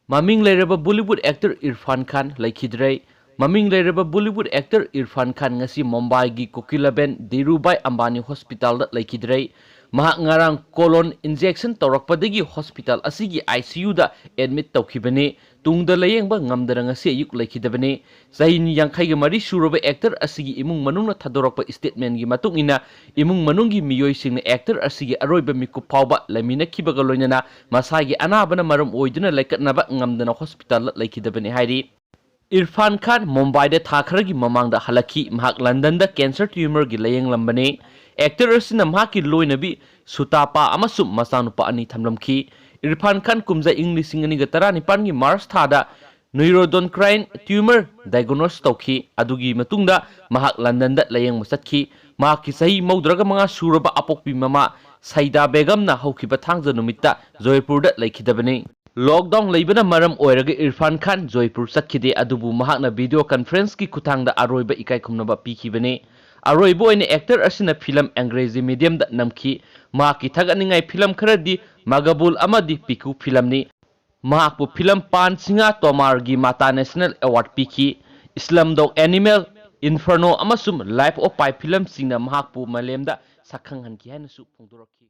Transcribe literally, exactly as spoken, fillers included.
ꯃꯃꯤꯡ ꯂꯩꯔꯕ Bollywood actor Irfan ꯈꯥꯟ ꯂꯩꯈꯤꯗ꯭ꯔꯦ꯫ ꯃꯃꯤꯡ ꯂꯩꯔꯕ ꯕꯣꯂꯤꯋꯨꯗ ꯑꯦꯛꯇꯔ ꯏꯔꯐꯥꯟ ꯈꯥꯟ ꯉꯁꯤ ꯃꯨꯝꯕꯥꯏꯒꯤ ꯀꯣꯀꯤꯂꯥꯕꯦꯟ ꯙꯤꯔꯨꯚꯥꯏ ꯑꯝꯕꯥꯅꯤ ꯍꯣꯁꯄꯤꯇꯥꯜꯗ ꯂꯩꯈꯤꯗ꯭ꯔꯦ꯫ ꯃꯍꯥꯛ ꯉꯔꯥꯡ ꯀꯣꯂꯣꯟ ꯏꯟꯖꯦꯛꯁꯟ ꯇꯧꯔꯛꯄꯗꯒꯤ ꯍꯣꯁꯄꯤꯇꯥꯜ ꯑꯁꯤꯒꯤ ꯑꯥꯏ ꯁꯤ ꯌꯨꯗ ꯑꯦꯗꯃꯤꯠ ꯇꯧꯈꯤꯕꯅꯤ꯫ ꯇꯨꯡꯗ ꯂꯥꯌꯦꯡꯕ ꯉꯝꯗꯅ ꯉꯁꯤ ꯑꯌꯨꯛ ꯂꯩꯈꯤꯗꯕꯅꯤ꯫ ꯆꯍꯤ ꯌꯥꯡꯈꯩꯒ ꯃꯔꯤ ꯁꯨꯔꯕ ꯑꯦꯛꯇꯔ ꯑꯁꯤꯒꯤ ꯏꯃꯨꯡ ꯃꯅꯨꯡꯅ ꯊꯥꯗꯣꯔꯛꯄ ꯁ꯭ꯇꯦꯠꯃꯦꯟꯒꯤ ꯃꯇꯨꯡ ꯏꯟꯅ, ꯏꯃꯨꯡ ꯃꯅꯨꯡꯒꯤ ꯃꯤꯑꯣꯏꯁꯤꯡꯅ ꯑꯦꯛꯇꯔ ꯑꯁꯤꯒꯤ ꯑꯔꯣꯏꯕ ꯃꯤꯀꯨꯞ ꯐꯥꯎꯕ ꯂꯩꯃꯤꯟꯅꯈꯤꯕꯒ ꯂꯣꯏꯅꯅ ꯃꯁꯥꯒꯤ ꯑꯅꯥꯕꯅ ꯃꯔꯝ ꯑꯣꯏꯗꯨꯅ ꯂꯩꯀꯠꯅꯕ ꯉꯝꯗꯅ ꯍꯣꯁꯄꯤꯇꯥꯜꯗ ꯂꯩꯈꯤꯗꯕꯅꯤ ꯍꯥꯏꯔꯤ꯫ ꯏꯔꯐꯥꯟ ꯈꯥꯟ ꯃꯨꯝꯕꯥꯏꯗ ꯊꯥ ꯈꯔꯒꯤ ꯃꯃꯥꯡꯗ ꯍꯜꯂꯛꯈꯤ꯫ ꯃꯍꯥꯛ ꯂꯟꯗꯟꯗ ꯀꯦꯟꯁꯔ ꯇ꯭ꯌꯨꯃꯔꯒꯤ ꯂꯥꯌꯦꯡꯂꯝꯕꯅꯤ꯫ ꯑꯦꯛꯇꯔ ꯑꯁꯤꯅ ꯃꯍꯥꯛꯀꯤ ꯂꯣꯏꯅꯕꯤ ꯁꯨꯇꯥꯄꯥ ꯑꯃꯁꯨꯡ ꯃꯆꯥꯅꯨꯄꯥ ꯑꯅꯤ ꯊꯝꯂꯝꯈꯤ꯫ ꯏꯔꯐꯥꯟ ꯈꯥꯟ ꯀꯨꯝꯖꯥ ꯏꯪ ꯂꯤꯁꯤꯡ ꯑꯅꯤꯒ ꯇꯔꯥꯅꯤꯄꯥꯟꯒꯤ ꯃꯥꯔꯆ ꯊꯥꯗ neuroendocrine tumor diagnose ꯇꯧꯈꯤ꯫ ꯑꯗꯨꯒꯤ ꯃꯇꯨꯡꯗ ꯃꯍꯥꯛ ꯂꯟꯗꯟꯗ ꯂꯥꯌꯦꯡꯕ ꯆꯠꯈꯤ꯫ ꯃꯍꯥꯛꯀꯤ ꯆꯍꯤ ꯃꯧꯗ꯭ꯔꯥꯒ ꯃꯉꯥ ꯁꯨꯔꯕ ꯑꯄꯣꯛꯄꯤ ꯃꯃꯥ ꯁꯩꯗꯥ ꯕꯦꯒꯝꯅ ꯍꯧꯈꯤꯕ ꯊꯥꯡꯖ ꯅꯨꯃꯤꯠꯇ ꯖꯣꯏꯄꯨꯔꯗ ꯂꯩꯈꯤꯗꯕꯅꯤ꯫ ꯂꯣꯛꯗꯥꯎꯟ ꯂꯩꯕꯅ ꯃꯔꯝ ꯑꯣꯏꯔꯒ ꯏꯔꯐꯥꯟ ꯈꯥꯟ ꯖꯣꯏꯄꯨꯔ ꯆꯠꯈꯤꯗꯦ, ꯑꯗꯨꯕꯨ ꯃꯍꯥꯛꯅ ꯚꯤꯗꯤꯑꯣ ꯀꯟꯐꯔꯦꯟꯁꯀꯤ ꯈꯨꯠꯊꯥꯡꯗ ꯑꯔꯣꯏꯕ ꯏꯀꯥꯏ ꯈꯨꯝꯅꯕ ꯄꯤꯈꯤꯕꯅꯤ꯫ ꯑꯔꯣꯏꯕ ꯑꯣꯏꯅ ꯑꯦꯛꯇꯔ ꯑꯁꯤꯅ ꯐꯤꯂꯝ ꯑꯪꯒ꯭ꯔꯦꯖꯤ ꯃꯤꯗꯤꯌꯝꯗ ꯅꯝꯈꯤ꯫ ꯃꯍꯥꯛꯀꯤ ꯊꯥꯒꯠꯅꯤꯡꯉꯥꯏ ꯐꯤꯂꯝ ꯈꯔꯗꯤ ꯃꯒꯕꯨꯜ ꯑꯃꯗꯤ ꯄꯤꯀꯨ ꯐꯤꯂꯝꯅꯤ꯫ ꯃꯍꯥꯛꯄꯨ ꯐꯤꯂꯝ ꯄꯥꯟ ꯁꯤꯡꯍ ꯇꯣꯃꯥꯔꯒꯤ ꯃꯥꯇꯥ ꯅꯦꯁꯅꯦꯜ ꯑꯦꯋꯥꯔꯗ ꯄꯤꯈꯤ꯫ ꯏꯁꯂꯝꯗꯣꯛ ꯑꯦꯅꯤꯃꯦꯜ, ꯏꯟꯐꯔꯅꯣ ꯑꯃꯁꯨꯡ ꯂꯥꯏꯐ ꯑꯣꯐ ꯄꯥꯏ ꯐꯤꯂꯝꯁꯤꯡꯅ ꯃꯍꯥꯛꯄꯨ ꯃꯥꯂꯦꯝꯗ ꯁꯛꯈꯪꯍꯟꯈꯤ ꯍꯥꯏꯅꯁꯨ ꯐꯣꯡꯗꯣꯔꯛꯈꯤ꯫